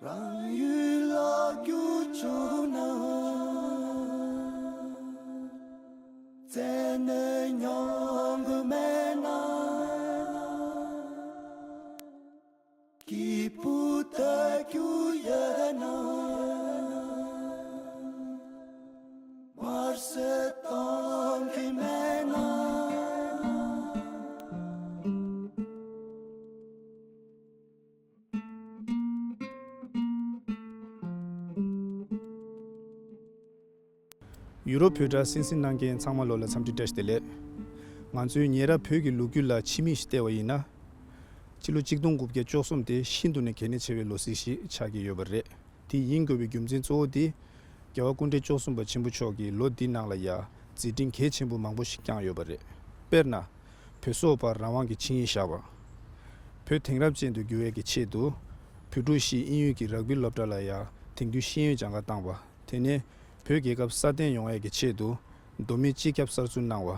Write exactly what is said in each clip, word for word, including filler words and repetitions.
རང་ཡུལ་ལ་རྒྱུ་བཅུག་ན། བཙན་གནོན་མྱོང་གི་མེད་ན། སྐྱིད་པོ་ལྟ་རྒྱུ་ཡོད་ན། མར་སེ་གཏོང་གི་མེད་ན། ཡུ་རོབ་བོད་སྒྲ་གསན་གཟིགས་གནང་མཁན་ཚང་མ་ལོ་ལ་འཚམས་འདྲི་བཀྲ་ཤིས་བདེ་ལེགས། ང་ཚོའི་ཉེ་རབས་བོད་ཀྱི་ལོ་རྒྱུས་ལ་ཕྱི་མིག་ཅིག་བལྟས་པ་ཡིན་ན། སྤྱི་ལོ་གཅིག་སྟོང་དགུ་བརྒྱ་བཅུ་གསུམ་དེ་ཤིན་ཏུ་ནས་གལ་གནད་ཆེ་བའི་ལོ་ཚིགས་ཤིག་ཆགས་ཀྱི་ཡོད་པ་རེད། དེ་ཡིན་དགོས་པའི་རྒྱུ་མཚན་གཙོ་བོ་དེ། རྒྱལ་བ་སྐུ་ཕྲེང་བཅུ་གསུམ་པ་ཆེན་པོ་མཆོག་གིས་ལོ་འདི་ནང་ལ་ཡ་མཛད་འཕྲིན་གལ་ཆེན་པོ་མང་པོ་ཞིག་བསྐྱངས་ཡོད་པ་རེད། དཔེར་ན། བོད་སོག་བར་རང་དབང་གི་ཆིངས་ཡིག་བཞག་པ། བོད་དེང་རབས་ཅན་དུ་འགྱུར་བའི་གི་ཆེད་དུ། བོད་ཕྲུག་བཞིས་དབྱིན་ཡུལ་གྱི་རག་བི་སློབ་གྲྭ་ལ་ཡ་དེང་དུས་ཤེས་ཡོན་སྦྱང་ག་བཏང་བ། དེ་ནས་བོད་རྒྱལ་ཁབ་སྲ་བརྟན་ཡོང་ཡས་ཀྱི་ཆེད་དུ་མདོ་སྨད་སྤྱི་ཁྱབ་གསར་འཛུགས་གནང་བ།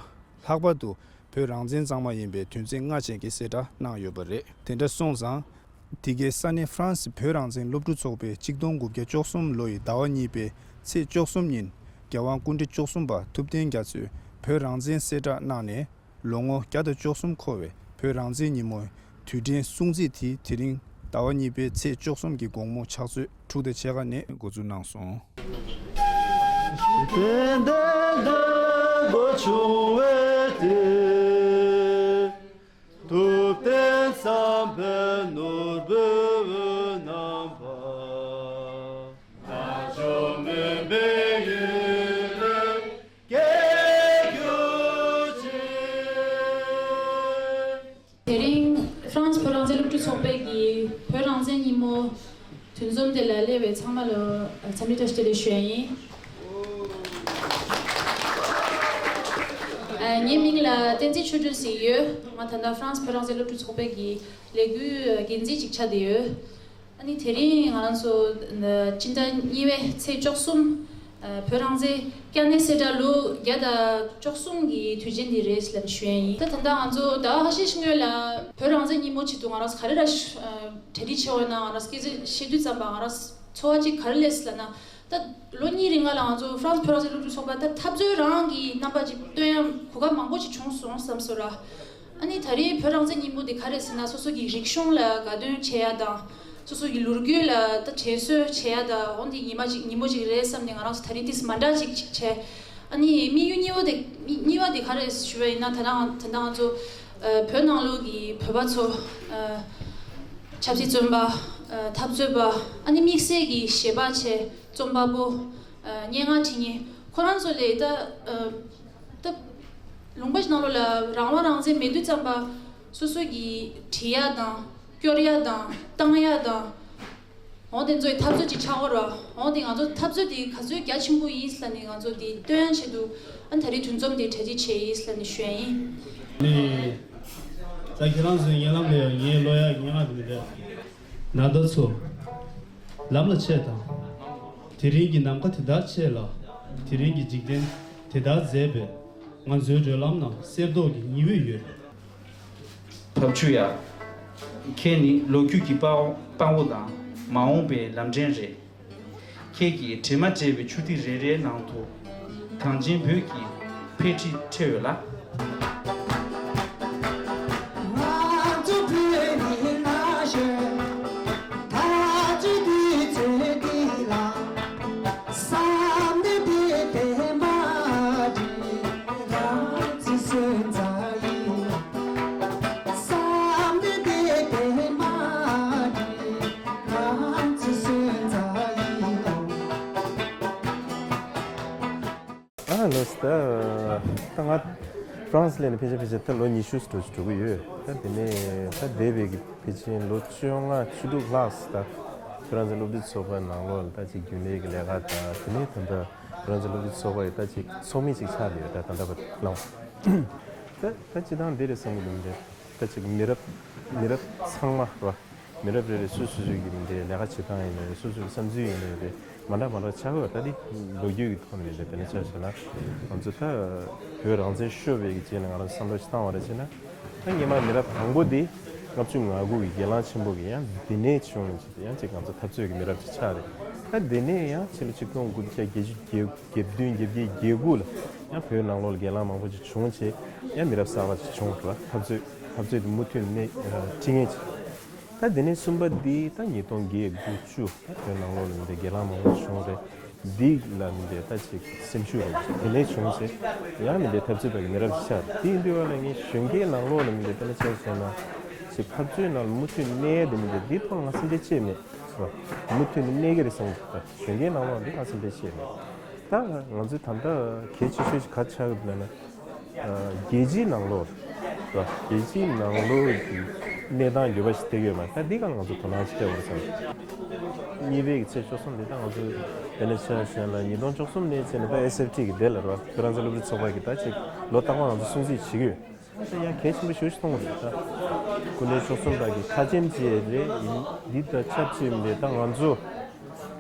ལྷག་པར་དུ་བོད་རང་བཙན་གཙང་མ་ཡིན་པའི་དོན་ཚན་ལྔ་ཅན་གྱི་གསལ་བསྒྲགས་གནང་ཡོད་པ་རེད། དེ་འདྲ་སོང་ཙང་། འདི་གའི་ས་གནས་ཧྥ་རན་སི་བོད་རང་བཙན་སློབ་ཕྲུག་ཚོགས་པས་གཅིག་སྟོང་དགུ་བརྒྱ་བཅུ་གསུམ་ལོ་ཡི་ཟླ་བ་གཉིས་པའི་ཚེས་བཅུ་གསུམ་ཉིན་རྒྱལ་དབང་སྐུ་ཕྲེང་བཅུ་གསུམ་པ་ཐུབ་བསྟན་རྒྱ་མཚོས་བོད་རང་བཙན་གསལ་བསྒྲགས་གནང་ནས། ལོ་ངོ་བརྒྱ་དང་བཅུ་གསུམ་འཁོར་བའི་བོད་རང་བཙན་ཉིན་མོའི་དུས་དྲན་སྲུང་བརྩི་དེ་དེ་རིང་ཟླ་བ་གཉིས་པའི་ཚེས་བཅུ་གསུམ་གྱི་དགོང་མོ་ཕྱག་ཚོད་དྲུག་དང་ཕྱེད་ཀ་ནས་འགོ་འཛུགས་གནང་སོང་། དེ་འདྲའི་འདོད་པ་བྱུང་བའི་དུས། ཐུབ་བསྟན་བསམ་འཕེལ་ནོར་བུའི་འོད་རྣམ་པ། ན་ཆུང་མུན་པའི་ཡུལ་ལས་སྐྱེ་གྱུར་ཅིག་དེ་རིང་ཧྥ་རན་སི་བོད་རང་བཙན་སློབ་ཕྲུག་ཚོགས་པའི་གི་བོད་རང་བཙན་ཉིན་མོ་འདུ་འཛོམས་དེ་ལ་སླེབས་པའི་ཚང་མ་ལ་འཚམས་འདྲི་བཀྲ་ཤིས་བདེ་ལེགས་ཞུ་ཡ་ཡིན། ཨ། ངའི་མིང་ལ་བསྟན་འཛིན་ཆོས་སྒྲོན་ཟེར་ཡོད། ང་ད་ལྟ་ཧྥ་རན་སི་བོད་རང་བཙན་སློབ་ཕྲུག་ཚོགས་པའི་གི་ལས་འགུལ་འགན་འཛིན་ཅིག་ཆགས་བསྡད་ཡོད། ཨ་ནི་དེ་རིང་ང་རང་ཚོ་སྤྱི་ཟླ་གཉིས་པའི་ཚེས་བཅུ་གསུམ། ཨ། བོད་རང་བཙན་བསྐྱར་གནས་གསལ་བསྒྲགས་ལོ་བརྒྱ་དང་བཅུ་གསུམ་གྱི་དུས་ཆེན་འདི་རེད་ལབ་ནས་ཞུ་ཡ་ཡིན། ད་ད་ལྟ་ང་ཚོ་ཟླ་བ་ཁ་ཤས་ཤིག་སྔོན་ལ་བོད་རང་བཙན་ཉིན་མོ་ཆེད་དུ་ང་རང་ཚོ་ག་རེ་ར་གྲ་སྒྲིག་བྱས་ཡོད་ན་ང་རང་ཚོ་སྐད་ཆ་བཤད་དུས་ཙམ་པ་ང་རང་ཚོར་བ་གཅིག་ག་རེ་སླེབས་ལབ་ན། ད་ལོ་གཉིས་རིང་ལ་ང་ཚོ་ཧྥ་རན་སི་བོད་རང་བཙན་སློབ་ཕྲུག་ཚོགས་པ་ད་འཐབ་རྩོད་རང་གི་རྣམ་པ་ཅིག་སྟོན་ཡ་གོ་སྐབས་མང་པོ་ཅིག་བྱུང་སོང་བསམ་སོང་ར། ཨ་ནི་ད་རེས་བོད་རང་བཙན་ཉིན་མོ་འདི་ག་རེ་ཟེར་ན་སོ་སོ་གི་རིག་གཞུང་ལ་དགའ་སྟོན་བྱེད་ཡ་དང་། སོ་སོ་གི་ལོ་རྒྱུས་ལ་ད་དྲན་གསོ་བྱེད་ཡ་ད་འོ་འདི་ཉི་མ་ཅིག་ཉིན་མོ་ཅིག་རེད་བསམ་ནས་ང་རང་ཚོ་ད་རེས་ཏིས་མ་འདྲ་ཅིག་ཅིག་བྱས། ཨ་ནི་དམིགས་ཡུལ་གཉིས་པ་དེ་གཉིས་པ་དེ་ག་རེ་ཞུ་བ་ཡིན་ན་ད་ལྟ་ང་ད་ལྟ་ང་ཚོ་ཨ་བོད་ནང་ལོགས་ཀྱི་བོད་པ་ཚོ་ཨ་ཆབ་སྲིད་བཙོན་པ་ཨ་འཐབ་རྩོད་པ་ཨ་ནི་དམིགས་བསལ་གྱི་གཞས་པ་བྱས་རྩོམ་པ་པོ་ཨ་སྙན་ངག་བྲིས་མཁན་ཁོ་རང་ཚོ་ལས་ད་ཨ་ད་ལུང་པ་ཞིག་ནང་ལོགས་ལ་རང་དབང་རང་བཙན་མེད་དུས་ཙམ་པ་སོ་སོ་གི་བྲིས་ཡ་དང་སྐྱོར་ཡ་དང་བཏང་ཡ་དང་། འོ་དེ་ཚོའི་འཐབ་རྩོད་ཅིག་ཆགས་ཀྱི་རེད་བ། འོ་དེ་ང་ཚོ་འཐབ་རྩོད་དེ་ག་ཚོད་རྒྱ་ཆེན་པོ་ཡིན་ཟེར་ནས་ང་ཚོ་དེ་སྟོན་ཡ་ཆེད་དུ་ཨ་ད་རེས་འདུ་འཛོམས་དེ་གྲ་སྒྲིག་བྱས་ཡིན་ཟེར་ནས་ཞུ་ཡ་ཡིན། ནི། ད་ཁྱེད་རང་ཚོའི་སྙན་ལམ་ལ་ཡང་ངའི་ཀློག་ཡག་སྙན་ངག་དེ་མི་འདྲ། ན་ཟླ་ཚོ། ལམ་ལ་ཆས་དང་། དེ་རིང་གི་ནམ་མཁའ་དེ་ལྟར་ཆེ་ལ། དེ་རིང་གི་འཇིག་རྟེན་དེ་ལྟར་མཛེས་པས། ང་ཚོའི་བགྲོད་ལམ་ན་གསེར་མདོག་གི་ཉི་འོད་ཡོད། བབ་ཆུ་ཡ། ཁྱེད་ནི་ལོ་རྒྱུས་ཀྱི་དཔའ་དཔའ་བོ་དང་མ་འོངས་པའི་ལམ་འདྲེན་རེད། ཁྱེད་ཀྱི་དྲི་མ་བྲལ་བའི་ཆུ་ཐིགས་རེ་རེའི་ནང་དུ་གངས་ཅན་བོད་ཀྱི་འཕེལ་འགྲིབ་འཕྲད་ཡོད་ལ། ཨ་ལོས་ད་ད་ང་ཧྥ་རན་སི་སླེབས་ནས་ཕལ་ཆེར་ཕལ་ཆེར་ད་ལོ་ཉི་ཤུ་འགྲོ་འགྲོ་གི་ཡོད། ད་དེ་ནས་ད་འདས་པའི་གི་ཕལ་ཆེར་ལོ་བཅོ་ལྔ་བཅུ་དྲུག་ལྷག་ད་ཧྥ་རན་སི་སློབ་ཕྲུག་ཚོགས་པ་ནང་ལོགས་ལ་ད་ཅིག་རྒྱུན་ལས་ཀྱི་ལས་ཀ་དང་དེ་ནས་ད་ད་ཧྥ་རན་སི་སློབ་ཕྲུག་ཚོགས་པ་ཡི་ད་ཅིག་ཚོགས་མི་ཅིག་ཆགས་བསྡད་ཡོད། ད་ད་ལྟ་བར་ལ་ད་ད་སྤྱི་བཏང་འདི་རེད་བསམ་གི་འདུག་འདི་ད་ཅིག་མི་རབས་མི་རབས་ཚང་མ་རེད་བ། མི་རབས་རེ་རེ་སོ་སོ་སོ་གི་མི་འདྲའི་ལས་ཀ་བྱེད་སྟངས་ཡིན་ནའི་རེད། སོ་སོའི་བསམ་ཚུལ་ཡིན་ནའི་རེད། མ་འདྲ་མ་འདྲ་ཆགས་ཡོད། ད་འདི་ལོ་རྒྱུས་ཀྱི་ཐོག་ནས་ལས་དེ་ནས་ཆ་བཞག་ན་ང་ཚོ་ད་བོད་རང་བཙན་ཤོར་བའི་གི་རྗེས་ནས་ང་རང་བསམ་བློ་ཞིག་བཏང་བ་རེད་བྱས་ན། ད་སྔོན་མ་མི་རབས་དང་པོ་འདི་ལྔ་བཅུ་ང་དགུ་གི་སྒེར་ལངས་ཆེན་པོ་གི་ཡང་འདི་ནས་བྱུང་ནས་ཡང་ཅིག་ང་ཚོ་འཐབ་རྩོད་ཀྱི་མི་རབས་ཅིག་ཆགས་རེད། ད་འདི་ནས་ཡང་ཕྱི་ལོ་ཆིག་སྟོང་དགུ་བརྒྱ་བརྒྱད་ཅུ་གྱ་བདུན་གྱ་བརྒྱད་གྱ་དགུ་ལ་ཡང་བོད་ནང་ལོགས་ལ་སྒེར་ལངས་མང་པོ་ཅིག་བྱུང་བྱས་ཡང་མི་རབས་གསར་པ་ཅིག་བྱུང་རེད་བ། འཐབ་རྩོད་འཐབ་རྩོད་དེ་མུ་མཐུད་ནས་ཁྲིད་མཁན་ཅིག་ད་དེ་ནས་གསུམ་པ་འདི་ད་ཉིས་སྟོང་བརྒྱད་དགུ་བཅུ་ད་བོད་ནང་ལོགས་ལ་མི་སྡེ་སྒེར་ལངས་མང་པོ་བྱུང་རེད། འདི་ལ་མི་སྡེ་ད་ཅིག་སེམས་ཤུགས་རེད། དེ་ནས་བྱུང་ཚེ་ཡང་མི་སྡེ་འཐབ་རྩོད་པ་གི་མི་རབས་ཤིག་ཆགས་རེད། དེ་ཡིན་དུས་བ་ལ་ངས་གཞོན་སྐྱེས་ནང་ལོགས་ལ་མི་སྡེ་དཔེར་ན་ཆ་བཞག་ན་ཅིག་འཐབ་རྩོད་ནང་ལ་མུ་མཐུད་གནས་དེ་མི་སྡེ་འདི་ཐོག་ལ་ང་སེམས་ཁྲལ་བྱས་མེད། མུ་མཐུད་ནས་གནས་ཀྱི་རེད་བསམ་གི་འདུག་ད་གཞོན་སྐྱེས་ནང་ལོགས་འདི་ང་སེམས་ཁྲལ་བྱས་མེད། ད་ང་ཚོས་ད་ལྟ་གལ་ཆེ་ཤོས་ཅིག་ག་རེ་ཆགས་ཀྱི་འདུག་ལབ་ན། རྒྱལ་སྤྱིའི་ནང་ལོགས་རེད། རྒྱལ་སྤྱིའི་ནང་ལོགས་ཀྱི་གནས་སྟངས་འགྱུར་བ་ཞིག་ཐེབས་ཡོད་མ་རེད། ད་འདི་ག་ང་ཚོ་དོ་སྣང་ཞིག་སྤྲད་དགོས་རེད་བསམ། གཉིས་པའི་གི་ཚེས་བཅུ་གསུམ་འདི་ད་ང་ཚོ་དེ་ནས་ཆ་བཞག་ན་ཉིས་སྟོང་བཅུ་གསུམ་ནས་བྱས་ནས་ད་ཨེས་ཨེཕ་ཊི་གི་དེ་ལ་རེད་བ། བོད་རང་བཙན་སློབ་ཕྲུག་ཚོགས་པ་གི་ད་ཅིག་ལོ་རྟག་པར་ང་ཚོ་སྲུང་བརྩི་བྱེད་ཀྱི་ཡོད། ད་ཡང་གལ་ཆེན་པོ་ཞེ་པོ་ཞིག་མཐོང་གི་འདུག་ད་སྐུ་ལས་བཅུ་གསུམ་པ་གི་ཁ་ཆེམས་བཅས་རེད་ཡིན། འདི་ད་ཆབས་ཅིག་མི་འདུག་ད་ང་ཚོ་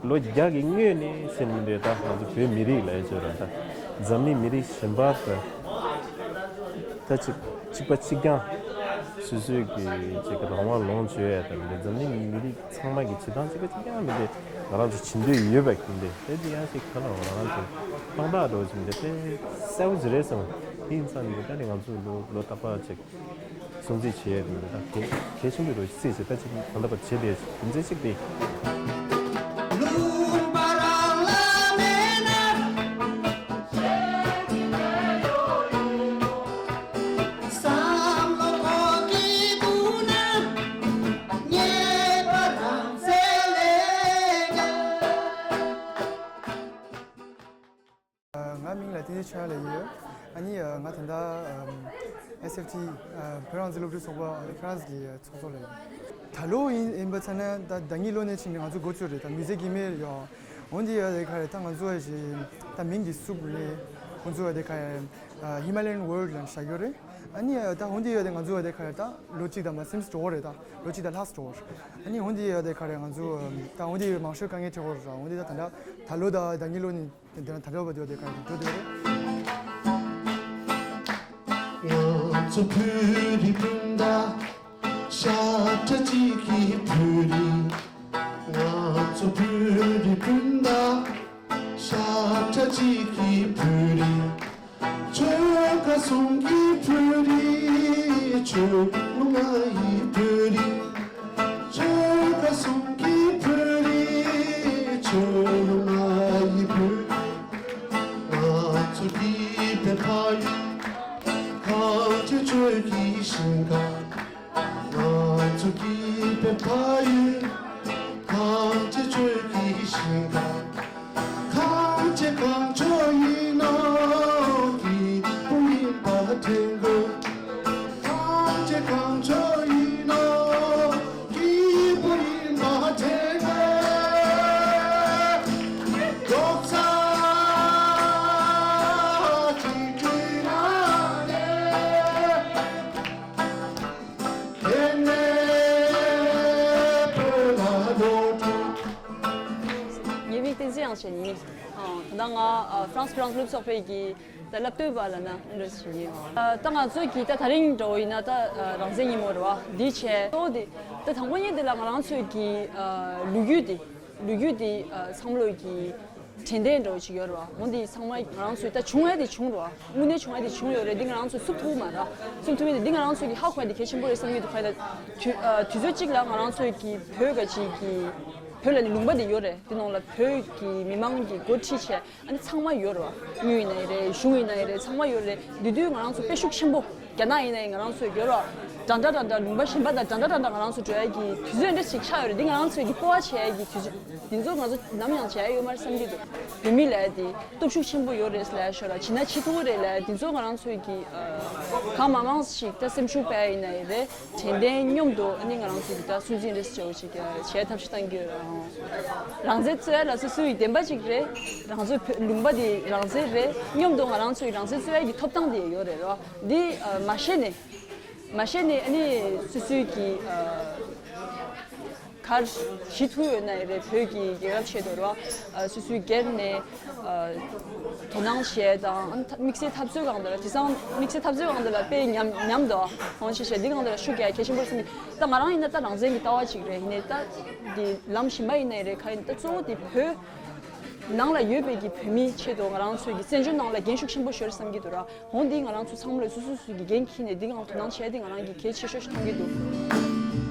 ལོ་བརྒྱ་གི་སྔོན་ནས་ཟེར་མི་འདུག་ད་ང་ཚོ་བོད་མི་རིགས་ལ་ཡ་ཅོ་ར་ད་འཛམ་གླིང་མི་རིགས་གཞན་པ་ད་ད་ཅིག་གཅིག་པ་གཅིག་རྐྱང་སོ་སོའི་གི་ཅིག་རང་དབང་ལོངས་སྤྱོད་ཡ་ད་མི་འདུག་འཛམ་གླིང་མི་རིགས་ཚང་མ་གི་བྱེད་སྟངས་གཅིག་པ་གཅིག་རྐྱང་མི་འདུག་ང་རང་ཚོ་བྱེད་འདོད་ཡོད་པ་གི་མི་འདུག་དེ་དེ་ཡང་ཅིག་ག་ལ་ང་རང་ཚོ་དཔང་རྟགས་འགྲོ་བཞིན་འདུག་དེ་གསལ་པོ་ཅིག་རེད་བསམ། དེ་ཡིན་ཙང་མི་འདུག་ད་ནི་ང་ཚོ་ལོ་ལོ་རྟག་པར་ཅིག་སྲུང་བརྩི་བྱེད་ཡས་དེ་ད་གལ་གལ་ཆེན་པོའི་རོ་ཞིག་བརྩིས་བྱས་ད་ཅིག་ད་ལྟ་བར་བྱེད་བསྡད་རྒྱུ་མཚན་གཅིག་དེ། ང་མིང་ལ་ཏི་ཏི་ཆོས་དབྱངས་ལབ་ཀྱི་ཡོད། ཨ་ནི་ང་ད་ལྟ་ཨེས་ཨེཕ་ཊི་བོད་རང་བཙན་སློབ་ཕྲུག་ཚོགས་པ་ཧྥ་རན་སི་གི་ཚོགས་གཙོ་ལབ་ཡོད། ད་ལོ་ཡིན་ཡིན་པ་ཚ་ན་ད་ཟླ་གཉིས་ལོ་ནས་ཕྱིན་ནས་ང་ཚོ་འགོ་བཙུགས་རེད། ད་མི་ཚེ་སྐྱིད་མེད་ཡོད། འོན་ཏེ་ཡོད་དེ་ག་རེ་ད་ང་ཚོ་ད་མིང་འདི་བསུབ་ནས་ཁོང་ཚོ་ཡོད་དེ་ག་རེ་Himalayan World ལ་བཞག་ཡོད་རེད། ཨ་ནི་ད་འོན་ཏེ་ཡོད་དེ་ང་ཚོ་ཡོད་དེ་ག་རེ་ད་ལོ་གཅིག་དང་མ་སེམས་འགྲོ་བ་རེད། ད་ལོ་གཅིག་དང་ལྷག་འགྲོ་བ་རེད། ཨ་ནི་འོན་ཏེ་ཡོད་དེ་ག་རེ་ང་ཚོ་ད་འོན་ཏེ་ཡོད་མང་ཤོས་དཀའ་ངལ་འཕྲད་ཡོད་རེད། འོན་ཏེ་ད་ད་ད་ལོ་ད་ཟླ་གཉིས་ལོ་ནས། དེ་ནས་ད་ལྟ་བར་དུ་དེ་ག་རེ་འགྲོ་དེ་རེད། ང་ཚོ་བོད་རིགས་སྤུན་ཟླ་ཤ་ཁྲག་གཅིག་གི་བོད་རིགས། ང་ཚོ་བོད་རིགས་སྤུན་ཟླ་ཤ་ཁྲག་གཅིག་གི་བོད་རིགས། ཆོལ་ཁ་གསུམ་གྱི་བོད་རིགས། ཆོས་ལུགས་མ་ཡི་བོད་རིགས། ཆོལ་ཁ་གསུམ་གྱི་བོད་རིགས། ཆོས་ལུགས་མ་ཡི་བོད་རིགས། ང་ཚོ་སྐྱིད་པའི་ཕ་ཡུལ། གངས་ཅན་ཆོས་ཀྱི་ཞིང་ཁམས། ང་ཚོ་སྐྱིད་པའི་ཕ་ཡུལ། གངས་ཅན་ཆོས་ཀྱི་ཞིང་ཁམས། གངས་ཅན་གངས་ལྗོངས་ཡིན་ནོ། སྐྱིད་པོ་ཡིན་པ་དྲན་དགོས། གངས་ཅན་གངས་ལྗོངས་ཡིན་ནོ། སྐྱིད་པོ་ཡིན་པ་དྲན་དགོས། རྡོག་རྩ་གཅིག་སྒྲིལ་གནང་ནས། དེ་ནས་བོད་ལ་ལོ་དྲུག་ངའི་མིང་བསྟན་འཛིན་དབྱངས་ཅན་ཡིན། ཨ། ད་ལྟ་ང་ཨ་ཧྥ་རན་སི་བོད་རང་བཙན་སློབ་ཚོགས་པའི་གི་ད་སློབ་སྟོན་པ་ལབ་ན་འདྲ་ཞིག་ཡིན། ཨ། ད་ང་ཚོས་ཀྱི་ད་དེ་རིང་འདྲ་བོ་ཡིན་ན་ད་ཨ་རང་བཙན་ཉིན་མོ་རེད་བ། འདི་བྱས་གཙོ་བོ་དེ་ད་དང་པོ་ཉིད་དེ་ལ་ང་རང་ཚོས་ཀྱི་ཨ་ལོ་རྒྱུས་དེ་ལོ་རྒྱུས་དེ་ཨ་བསམ་བློ་གི་དྲན་རྟེན་འདྲ་བོ་ཅིག་ཡོད་རེད་བ། འོ་འདི་ཚང་མ་ང་རང་ཚོས་ད་བྱུང་ཡ་དེ་བྱུང་རེད་བ། དངོས་གནས་བྱུང་ཡ་དེ་བྱུང་ཡོད་རེད། འདི་ང་རང་ཚོས་བསུབ་ཐུབ་མ་རེད། བསུབ་ཐུབ་ཡ་དེ་འདི་ང་རང་ཚོས་ཀྱི་ཧ་གོ་ཡ་དེ་གལ་ཆེན་པོ་རེད་བསམ་གྱི་འདུག་ག་ཡིན་ན་དུས་ཨ་དུས་ཚོད་གཅིག་ལ་ང་རང་ཚོས་ཀྱི་བོད་ག་ཅིག་གི་བོད་ལ་ནི་ལུང་པ་དེ་ཡོད་རེད། དེ་ནང་ལ་བོད་ཀྱི་མི་མང་གི་འགོ་ཁྲིད་བྱས། ཨ་ནི་ཚང་མ་ཡོད་རེད་བ། དངུལ་ཡིན་ན་ཡིན་རེད། གཞུང་ཡིན་ན་ཡིན་རེད། ཚང་མ་ཡོད་རེད། དེ་དུས་ང་རང་ཚོ་དཔེ་ཤུགས་ཆེན་པོ་རྒྱ་ནག་ཡིན་ན་ཡིན་ང་རང་ཚོས་ཡོད་རེད་བ། འདྲ་འདྲ་འདྲ་འདྲ་ལུང་པ་གཞན་པ་དང་འདྲ་འདྲ་འདྲ་འདྲ་ང་རང་ཚོ་འགྲོ་ཡ་གི་དུས་ཚོད་འདྲ་ཞིག་ཆགས་ཡོད་རེད། འདི་ང་རང་ཚོས་ཀྱི་སྤོབས་པ་བྱེད་ཡ་གི་དུས་ཚོད་འདི་ཚོ་ང་ཚོ་ནམ་ཡང་བྱེད་ཡ་ཡོད་མ་རེད་བསམ་གྱི་འདུག་བོད་མི་ལབ་ཡ་དེ་སྟོབས་ཤུགས་ཆེན་པོ་ཡོད་རེད་ལབ་ཡ་ཤོད་ར། བྱེད་ན་བྱེད་ཐུབ་ཀྱི་རེད་ལབ་ཡ་འདི་ཚོ་ང་རང་ཚོས་ཀྱི་ཨ་གང་མང་མང་ཞིག་ད་སེམས་ཤུགས་སྤེལ་ཡ་ཡིན་ན་ཡིན་རེད། དྲན་རྟེན་མཉམ་དུ་ཨ་ནི་ང་རང་ཚོ་གི་ད་སྲུང་བརྩི་འདྲ་ཞིག་བྱེད་ཅིག་བྱེད་ཐབས་ཤིག་གཏང་གི་ཡོད་རང་། རང་བཙན་རྩོད་ཡ་ལ་སོ་སོའི་བདེན་པ་ཅིག་རེད། རང་ཚོའི་བོད་ལུང་པ་དེ་རང་བཙན་རེད། མཉམ་དུ་ང་རང་ཚོའི་རང་བཙན་རྩོད་ཡ་གི་ཐོབ་ཐང་དེ་ཡོད་རེད་རོ། འདི་ཨ་མ་ཤེས་ནས་མ་ཤེས་ནས་ཨ་ནི་སོ་སོའི་གི་ཨ། ཨར་ཞི་ཐུ་ཡོད་ན་ཡི་རེད། བོད་ཀྱི་རྒྱལ་རབས་ཆེད་དུ་རོ། ཨ་སོ་སོའི་སྒེར་ནས་ཨ་དོ་སྣང་བྱས་དང་། ཨ་དམིགས་བསལ་འཐབ་རྩོད་སྒང་དེ་ལ། དེང་སང་དམིགས་བསལ་འཐབ་རྩོད་སྒང་དེ་ལ་དཔེ་ཉམས་ཉམས་འདུག་ཧོན་ཤེ་ཤེ་འདི་སྒང་དེ་ལ་ཤུགས་རྒྱག་གལ་ཆེན་པོ་རེད་བསམ་གི། ད་ང་རང་ཡིན་ན་ད་རང་བཙན་གྱི་ལྟ་བ་ཅིག་རེད། ཡིན་ནའི་ད་འདི་ལམ་གཞན་པ་ཡིན་ན་ཡི་རེད། ག་ཡིན་ད་གཙོ་བོ་དེ་བོད་ནང་ལ་ཡོད་པའི་གི་བོད་མིའི་ཆེད་དུ་ང་རང་ཚོའི་གི་བཙན་བྱོལ་ནང་ལ་འགན་ཤུགས་ཆེན་པོ་ཤོར་བསམ་གི་འདུག་ར། འོ་འདི་ང་རང་ཚོ་ཚང་མ་ལ་སོ་སོ་སོ་གི་འགན་འཁྱེར་ནས་འདི་སྒང་དོ་སྣང་བྱས་ཏེ་ང་རང་གི་གལ་ཆེ་ཤོས་ཤིག་མཐོང་གི་འདུག་དེ་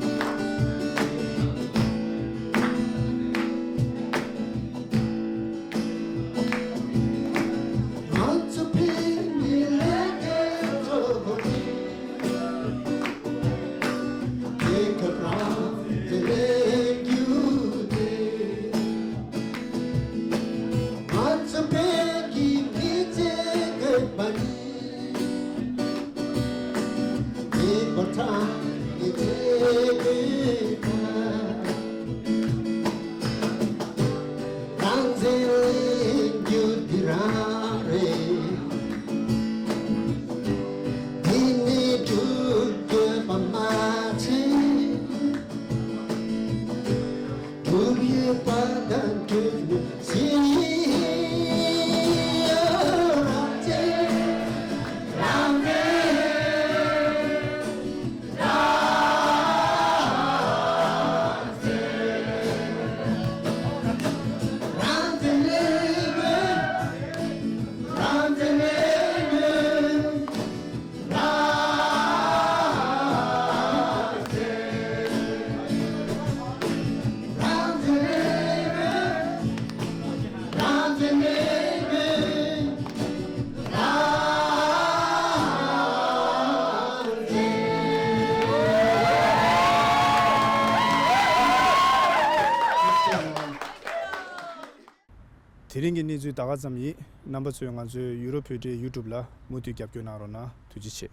རིང་གི་གནས་ཚུལ་ད་ག་ཙམ་ཡིན། རྣམ་པ་ཚོས་ང་ཚོའི་ཡུ་རོབ་བོད་འབྲེལ་ཡུ་ཊུབ་ལ་མུ་མཐུད་རྒྱབ་སྐྱོར་གནང་རོགས་གནང་། ཐུགས་རྗེ་ཆེ།